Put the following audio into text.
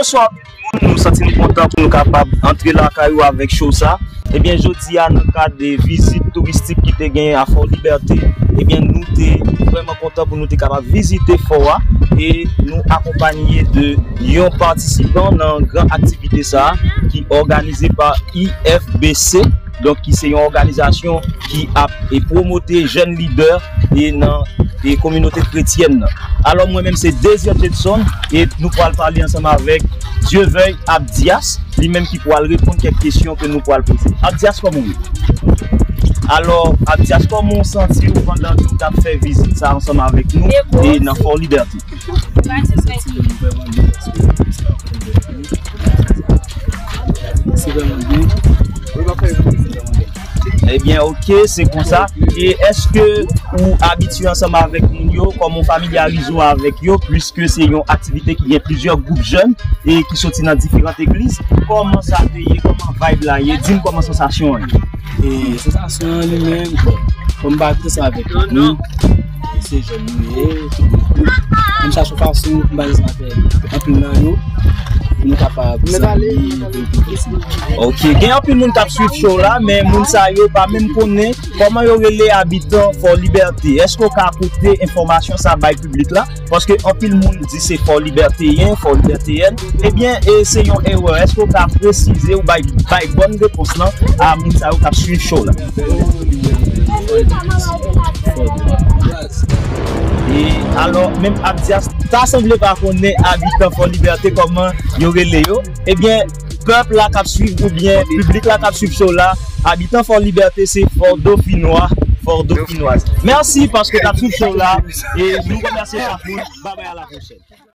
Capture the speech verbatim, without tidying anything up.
Bonswa tout moun, nou santi nou kontan pou nou kapab antre lakay ou avèk show sa. Ebyen, jodi a, nan kad de vizit touristik ki te genyen a Fort Liberté, ebyen, nou te vrèman kontan pou nou te kapab vizite fò a e nou akonpanye de yon patisipan nan gran aktivite sa a ki òganize pa I F B C, donk ki se yon òganizasyon ki ap e pwomote jèn lidè e nan e kominote kretyèn nan. Alò, mwen menm se Désir Jetson e nou pral pale ansanm avèk Dieuveuille Abdias, li menm ki pral reponn kèk kesyon ke nou pral poze. Abdias, kòman w ye? Alò, Abdias, kòman w santi w pandan ke w t ap fè vizit sa ansanm avèk nou e nan Fort Liberté? Se vrèman byen. Ebyen, oke, se konsa. E èske ou abitye ansanm avèk moun yo, kòman w familyarize w avèk yo, piske se yon aktivite ki gen plizyè gwoup jèn e ki soti nan diferan egliz? Kòman sa te ye? Kòman vibe la ye? Di m kòman sansasyon an ye. E sansasyon an li menm, bon, kòm m pa abite ansanm avèk moun, e se jèn nou ye, tout moun koul. M chache yon fason pou m pa ansanm avèk anpil nan yo, pou nou kapab zanmi, pou nou posib. Ok, gen anpil moun k ap swiv show la, men moun sa yo pa menm konnen kòman yo rele abitan Fort Liberté. Èske w ka pote enfòmasyon sa bay piblik la? Paske anpil moun di se Fort Libertéyen, Fort Libertéyèn. Ebyen, e se yon erè. Èske w ka presize ou bay, bay bòn repons lan a moun sa yo k ap swiv show la? E alò, menm Abdias ta sanble pa konnen abitan Fort Liberté kòman yo rele yo. Ebyen, pèp la k ap swiv oubyen piblik la k ap swiv show la, abitan Fort Liberté se Fort Dauphinois, Fort Dauphinoise. Mèsi paske t ap swiv show la. E nou remèsye chak moun. Babay, a la pwochèn.